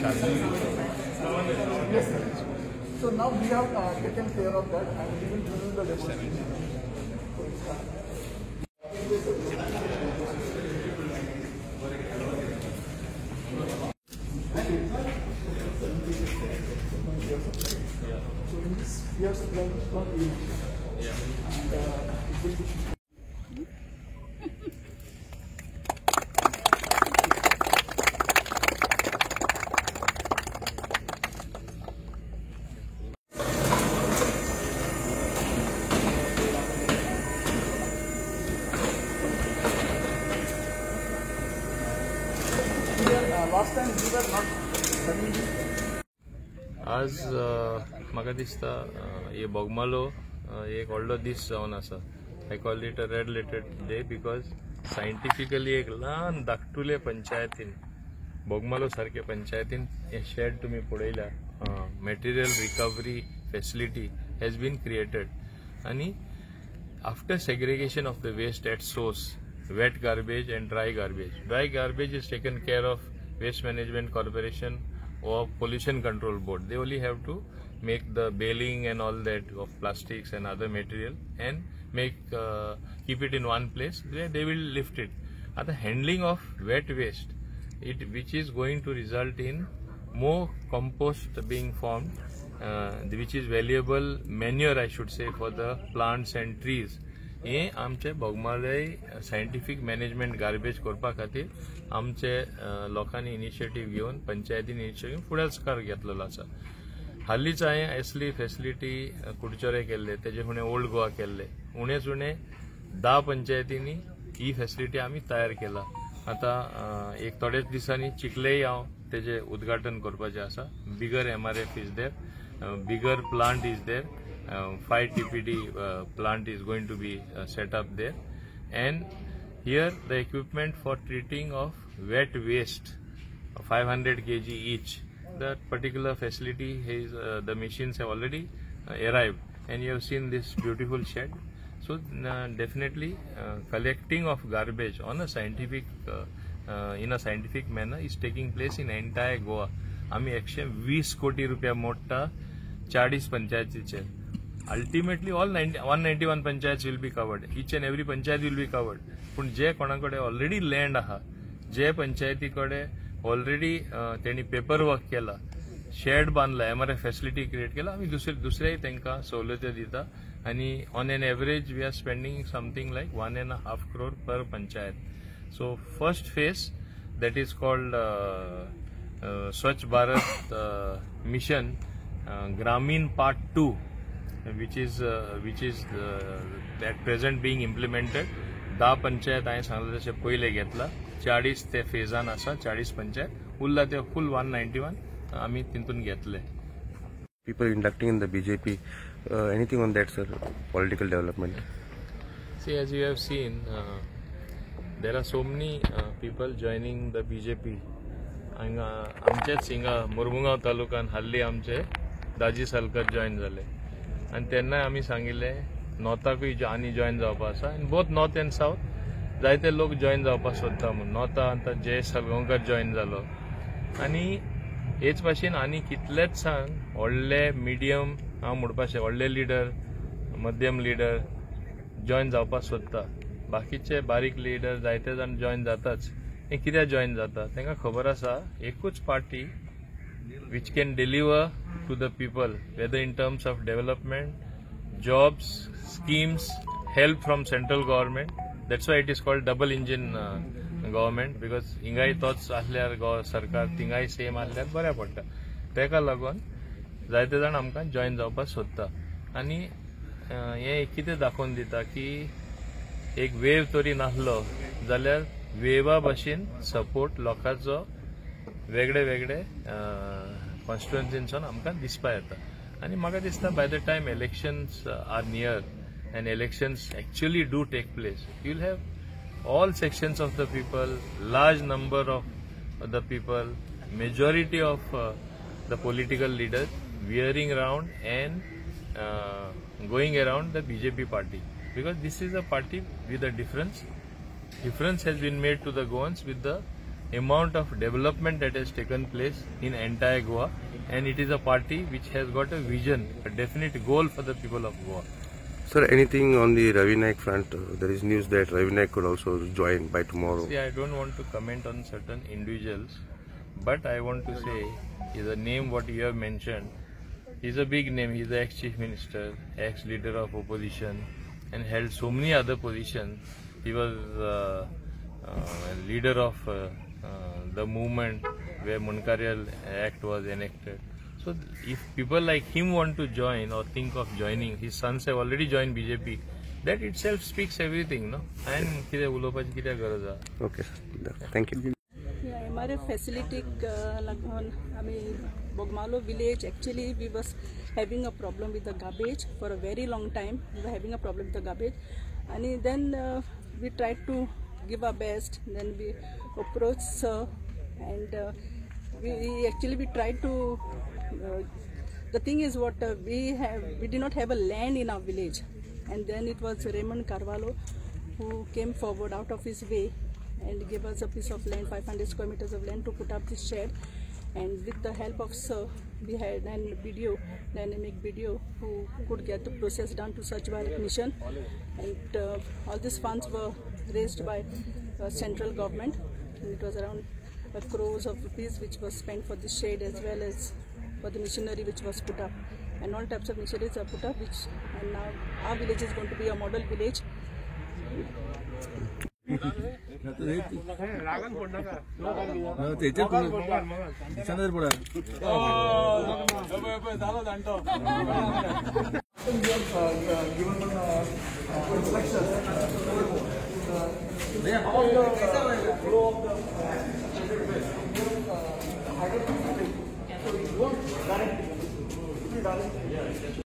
Yes, sir. So now we have taken care of that and we will give you the demonstration. So in this we are supplying from A. And it will be. Last time we were not having. आज म्हाका दिसता हे बोगमालो एक व्हडलो दीस जावन आसा. I call it a red letter day because scientifically एक ल्हान धाकटुले पंचायतीन बोगमालो सारके पंचायतीन हे शेड तुमी पळयल्या, material recovery facility has been created. आनी after segregation of the waste at source, wet garbage and dry garbage. Dry garbage is taken care of Waste Management Corporation or Pollution Control Board. They only have to make the baling and all that of plastics and other material and make keep it in one place where they will lift it. The handling of wet waste, it which is going to result in more compost being formed, which is valuable manure, I should say, for the plants and trees. हे आमचे बोगमाले scientific management garbage करपा खातीर आमचे लोकांनी initiative घेवन पंचायतीन initiative घेवन फुडाकार घेतलेलो आसा. हालींच हांवें असली फेसिलिटी कुडचोरे केल्ले, तेजे फुडें ओल्ड गोवा केल्ले, उणेच उणें 10 पंचायतींनी ही फेसिलिटी आमी तयार केला. आतां एक थोड्याच दिसांनी चिखलेय हांव तेजें उद्घाटन करपाचें आसा. Bigger MRF is there, bigger plant is there, 5 TPD plant is going to be set up there, and here the equipment for treating of wet waste, 500 kg each. That particular facility is the machines have already arrived, and you have seen this beautiful shed. So definitely collecting of garbage on a scientific in a scientific manner is taking place in entire Goa. आमी 120 कोटी रुपया मोडटा 40 पंचायतीचेर. Ultimately all 191 panchayats will be covered, each and every panchayat will be covered. पूण जे कोणा कडेन already land आहा, जे पंचायती कडेन ऑलरेडी तेणी पेपर वर्क केला, शेड बांदला, एमआरएफ फेसिलिटी क्रिएट केला, आमी दुसरेय तांकां सवलत्यो दिता. आनी on an average we are spending something like 1.5 crore per panchayat. So first phase that is called Swachh Bharat mission Gramin part 2, which is at present being implemented. 10 panchayat हांवें सांगलें तशें पयलें घेतला, 40 ते फेजान आसा, 40 पंचायत उरला ते फूल 191 आमी तितून घेतले. People inducting in the BJP, anything on that, sir? Political development. See, as you have seen, there are so many people joining the BJP. हांगा आमचेच हिंगा मुरमुगांव तालुक्यान हाल्ली आमचे दाजी सालकर जॉयन जाले आनी तेन्नाय आमी सांगिल्लें नॉर्थाकूय आनी जॉयन जावपा आसा, आनी बोथ नॉर्थ एंड सावथ जायते लोक जॉयन जावपाक सोदता म्हूण. नॉर्था आतां जयेश सालगांवकर जॉयन जालो आनी हेच भाशेन आनी कितलेच सांग व्हडले मिडियम हांव म्हणपाचें व्हडले लिडर, मध्यम लिडर जॉयन जावपाक सोदता. बाकीचे बारीक लिडर जायते जाण जॉयन जाताच. हे कित्याक जॉयन जाता तांकां खबर आसा एकूच party which can deliver to the people, whether in terms of development, jobs, schemes, help from central government. That's why it is called double engine government, because हिंगाय तोच आसल्यार सरकार थिंगाय सेम आसल्यार बऱ्या पडटा. ताका लागून जायते जाण आमकां जॉयन जावपाक सोदता. आनी हें कितें दाखोवन दिता की एक वेव तरी नासलो जाल्यार वेवा भाशेन सपोर्ट लोकांचो वेगळे वेगळे कॉन्स्टिट्युएन्सीनसून आमकां दिसपा येता. आनी म्हाका दिसता by the time elections are near and elections actually do take place, you will have all sections of the people, large number of the people, majority of the political leaders veering round and going around the BJP party, because this is a party with a difference. Difference has been made to the Goans with the amount of development that has taken place in entire Goa, and it is a party which has got a vision, a definite goal for the people of Goa. Sir, anything on the Ravi Naik front? There is news that Ravi Naik could also join by tomorrow. See, I don't want to comment on certain individuals, but I want to say is a name what you have mentioned is a big name. He is the ex-chief minister, ex-leader of opposition, and held so many other positions. He was leader of the movement where Mundkarial Act was enacted. So if people like him want to join or think of joining, his sons have already joined BJP. That itself speaks everything, no? And कितें उलोवपाची कितें गरज आसा? Okay, sir. Thank you. MRF facility लागून आमी Bogmalo village, actually we was having a problem with the garbage for a very long time. We were having a problem with the garbage, and then we tried to give our best. Then we approached sir, and we actually we tried to. The thing is what we did not have a land in our village, and then it was Raymond Carvalho who came forward out of his way and gave us a piece of land, 500 square meters of land, to put up this shed. And with the help of sir, we had an video, dynamic video, who could get the process done to Swachh Bharat Mission. And all these funds were raised by central government, and it was around crores of rupees which was spent for the shed as well as for the machinery which was put up. And all types of machineries are put up, which, and now our village is going to be a model village. We have given instructions all the flow of the